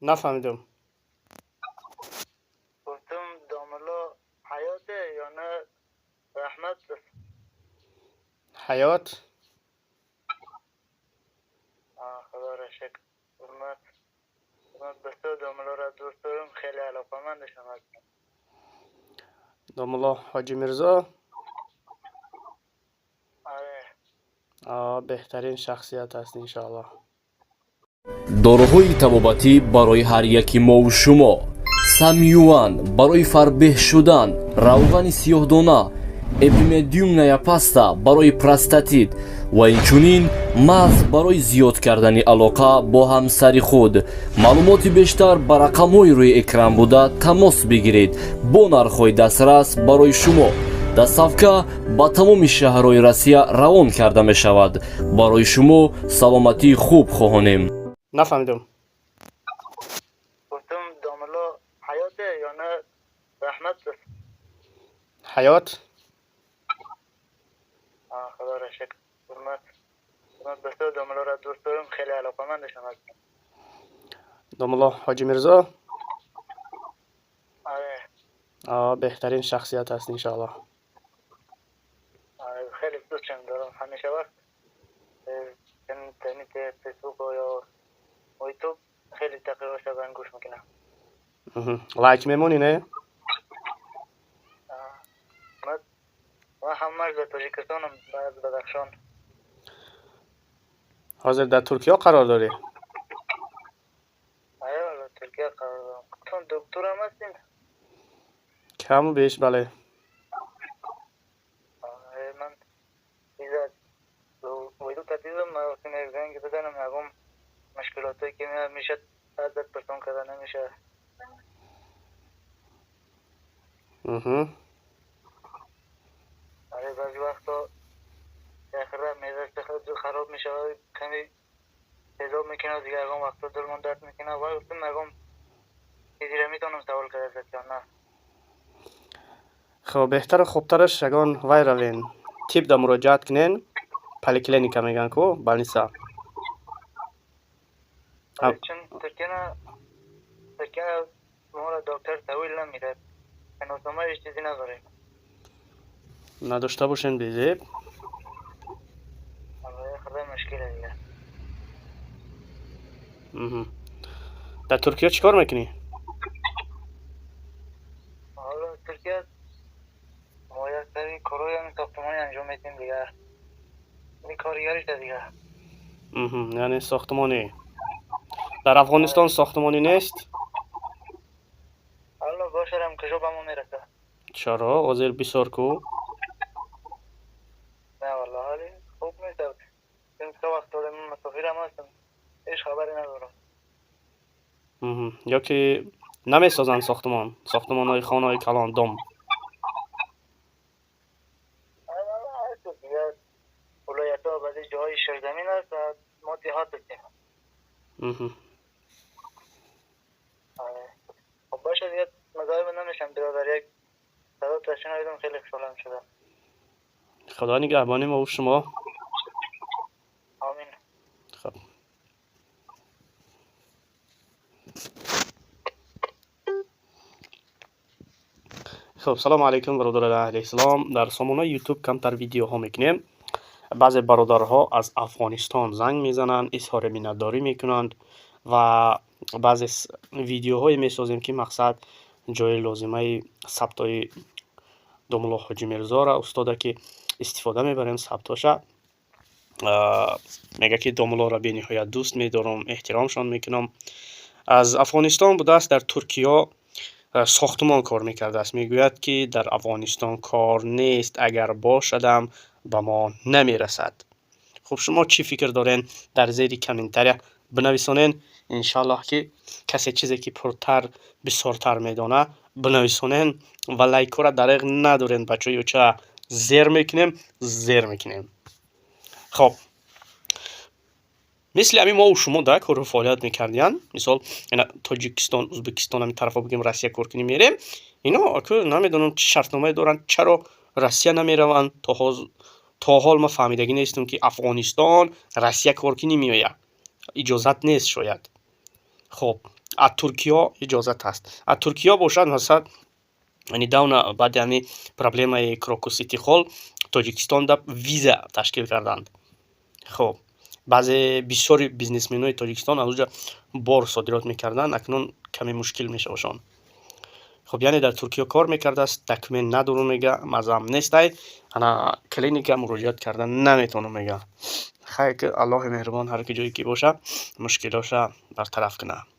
Нафаҳмидам. Гуфтам, домулло ҳаёте ё не, раҳмат. Ҳаёт. Худоро шукр. Ҳурмат. Ман бисёр домуллоро дӯст дорам, хеле алоқамандашам ҳастам. Домулло Ҳоҷи Мирзо? Оре. Беҳтарин шахсият аст, иншоаллоҳ. Доруҳои табобатӣ барои ҳар яки мову шумо: Самюан барои фарбеҳ шудан, равғани сиёҳдона, эпимедиумная паста барои простатит ва инчунин мағз барои зиёд кардани алоқа бо ҳамсари худ. Маълумоти бештар ба рақамҳои рӯи экран буда тамос бигиред. Бо нархҳои дастрас барои шумо доставка ба тамоми шаҳрҳои Россия равон карда мешавад. Барои шумо саломатии хуб хоҳонем. Нафаҳмидам. Гуфтам, домулло ҳаёте ё не, раҳмат. Ҳаёт. Худоро шукр. Ҳурмат. Ман бисёр домуллоро дӯст дорам, хеле алоқамандашам ҳастам. Домулло Ҳоҷи Мирзо? Оре. Беҳтарин шахсият аст, иншоаллоҳ. Оре, хеле дӯстшам дорам. Ҳамеша вақт интернет, Фейсбук ё Ютуб хеле тақрибан шабан гӯш мекунам. Лайк мемонӣ, не? Ман ҳамаш дар Тоҷикистонам, аз Бадахшон. Ҳозир дар Туркия қарор дорӣ? Ая, валло, Туркия қарор дорам. Тун доктурам ҳастин? Каму беш, бале. Ман иза Ютуб дидам, ман занг бизанам, ягон мушкилотое ки мешад, азат пурсон карда намешавад. Оре, баъзи вақто яхра мезаш хароб мешавад, каме тезоб мекунад, дигар ягон вақто дилмон дард мекунад. Вай, гуфтам, ягон чизеро метавонам савол карда ё на? Хоб, беҳтару хубтараш ягон вай равен, тиб да муроҷиат кунен, поликлиника мегӯянд ку, больница. Чун Туркия моро доктор таҳвил намедиҳад, шиноснома, ҳеҷ чизе надорем. Надошта бошен, безеб. Худа мушкиле дигар. Дар Туркия чӣ кор мекунӣ? Ҳоло Туркия мо як сари корҳои ҳамин сохтмонӣ анҷом медиҳем дигар, ин коригариша дигар. Яъне сохтмонӣ. Дар Афғонистон сохтмонӣ нест? Ҳоло бошарам, куҷо ба мо мерасад? Чаро, ҳозир бисёр ку. Не валло, ҳоли хуб нест. Чун вақт дорем, мусофирам ҳастам, ҳеҷ хабаре надорам. Ё ки намесозанд сохтмон, сохтмонҳои хонаҳои калон, дом? Дигар вилоятҳо, баъзе ҷоҳои ширзамин аст, мо деҳот ҳастем. Хоб, бошад, дигар мазоҳим намешам, бародар, як садо шунавидам, хеле хушҳолам шудам. Худо нигаҳбони мову шумо. Омин. Хоб. Хуб, салому алайкум, бародарони аҳли ислом. Дар сомонаи Ютуб камтар видеоҳо мекунем. Баъзе бародарҳо аз Афғонистон занг мезананд, изҳори миннатдорӣ мекунанд ва баъзе видеоҳое месозем, ки мақсад ҷои лозимаи сабтҳои домулло Ҳоҷи Мирзора, устода, ки истифода мебарем сабтҳоша. Мега, ки домуллоро бениҳоят дӯст медорам, эҳтиромшон мекунам. Аз Афғонистон будааст, дар Туркиё сохтмон кор мекардааст. Мегӯяд, ки дар Афғонистон кор нест, агар бошадам, ба мо намерасад. Хуб, шумо чӣ фикр дорен, дар зери комментария бинависонен. Иншаллоҳ, ки касе чизе ки пуртар, бисёртар медона, бинависонен ва лайкҳоро дареғ надорен, бачаҳо, ё зер мекунем, зер мекунем. Хоб, мисли ҳамин мову шумо да кору фаъолият мекардиянд. Мисол, Тоҷикистон, Ӯзбекистон, ҳамин тарафҳо, бигем, Россия кор кунем, мерем. Ино намедонам, чӣ шартномае доранд, чаро Россия намераванд. То ҳол ман фаҳмидагӣ нестам, ки Афғонистон Россия кор кунӣ меояд, иҷозат нест шояд. Хоб. Аз Туркиё иҷозат аст. Аз Туркиё бошад, масалан, недавно баъди ҳамин проблемаи Крокус Сити Холл Тоҷикистонда виза ташкил карданд. Хуб, баъзе бисёри бизнесменои Тоҷикистон аз оҷа бор содирот мекарданд, акнун каме мушкил мешавашон. Хуб, яъне дар Туркиё кор мекардааст, документ надорум, мега, мазам нестай, ана клиника муроҷиат карда наметавонам, мега. Хайр, ки Аллоҳи меҳрубон ҳар ки ҷое ки боша, мушкилоша бартараф кунад.